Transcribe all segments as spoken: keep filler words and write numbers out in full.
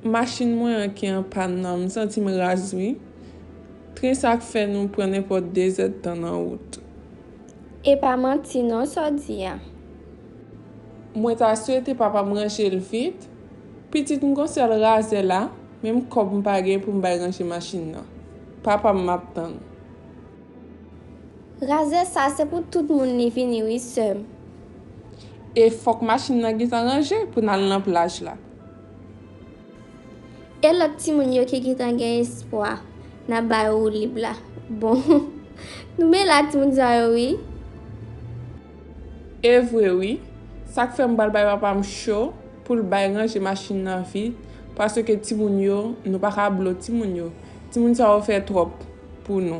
Machin mwen an ki an pàn nan, m santi m raz wi. Tren sa k fè nou pran nenpòt de zèdtan nan wout. E pa manti non sa w di a. Mwen ta swete papa m ranje l vit. Pitit m gon sèl razè la, menm kòb m pa gen pou m bay ranje machin nan. Papa m m ap tann. Razè sa se pou tout moun li vini wi sè m. E fòk machin nan gentan ranje pou n al nan plaj la. E lòt timoun yo ki gentan gen espwa n ap ba yo woulib la. Bon, nou men la timoun sa yo wi. E vre wi, sa k fè m pral bay papa m cho pou l bay ranje machin nan vit, paske timoun yo, nou pa ka blo timoun yo. Timoun sa yo fè twòp pou nou.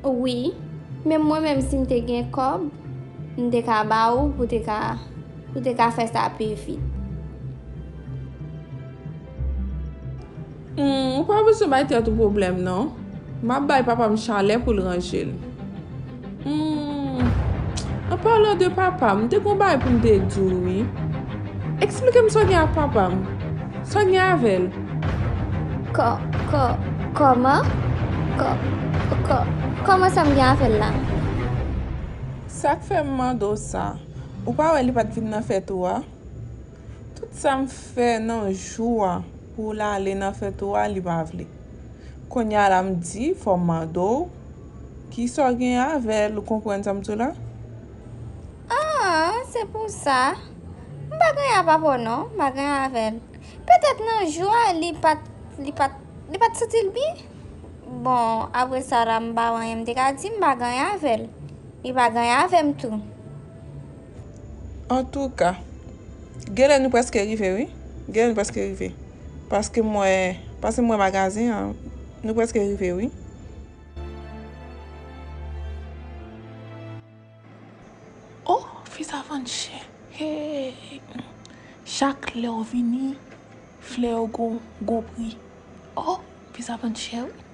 Wi, men mwen menm si m te gen kòb, m te ka ba ou pou te ka pou te ka fè sa pi vit. Hmm, ou pa bezwen bay tèt ou pwoblèm non. M ap bay papa m chalè pou l ranje l. Hmm, an palan de papa m, m te gon bagay pou m te di w wi. Eksplike m sa w gen ak papa m. Sa w gen avè l. Kò, kò, kòman? Kò, kò, kòman sa m gen avè l la? Sa k fè m mande w sa, ou pa wè li pa t vin nan fèt ou a? Tout sa m fè nan jou a pou l ale nan fèt ou a, li pa vle. Kounye a la m di fò m mande w kisa w gen avè l, ou konprann sa m di w la? Ah, se pou sa. M pa gen anyen ak papa w non, m pa gen anyen avè l. Petèt nan jou a li pa t li pa t li pa t santi l byen. Bon, apre sa la m pa wè anyen m te ka di, m pa gen anyen avè l. Li pa gen anyen avè m tou. Antouka, genlè nou prèske rive wi. Genlè nou prèske rive. Paske m wè, paske m wè magazen an, nou prèske rive wi. Oh, fi sa vann chè. Hey! Chak lè w vini, flè yo gon gon pri. Oh, fi sa vann chè wi.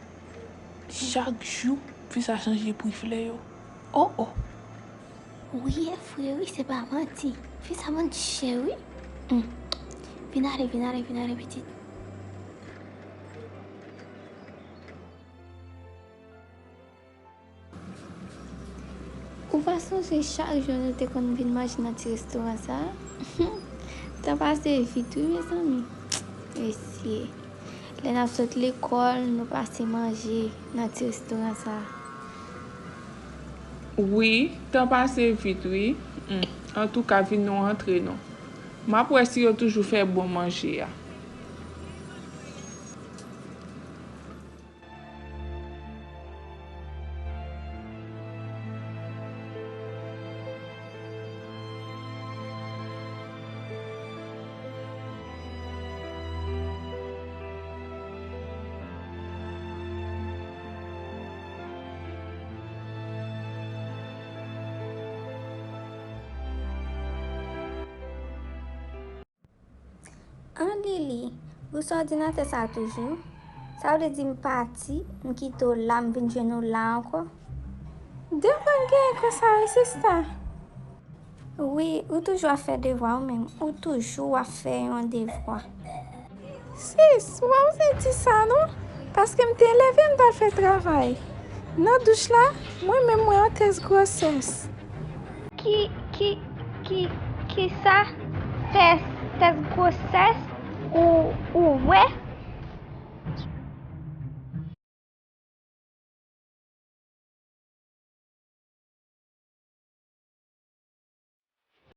Chak jou, fi sa chanje pri flè yo. Oh oh. Wi, e vre wi, se pa manti. Fi sa vann chè wi. Hmm. Vin ale, vin ale, vin ale pitit. Ou pa sonje chak jou nou te konn vin manje nan ti restoran sa a? Tan pase vit wi mezanmi. Mesye, lè n ap sot lekòl, nou pase manje nan ti restoran sa a. Wi, tan pase vit wi. Hmm. Antouka, vin nou antre non. M ap wè si yo toujou fè bon manje a. An Lili, ou sou òdinatè sa toujou? Sa vle di m pati, m kite w la, m vin jwenn ou la ankò? Devwa n genyen konsa wi sista. Wi, ou toujou ap fè devwa ou menm, ou toujou ap fè yon devwa. Sis, ou pa bezwen di sa non, paske m te leve m t al fè travay. Nan douch la, mwen menm mwen an tès gwosès. Ki, ki, ki, kisa? Tès, tès gwosès? Ou, ou wè?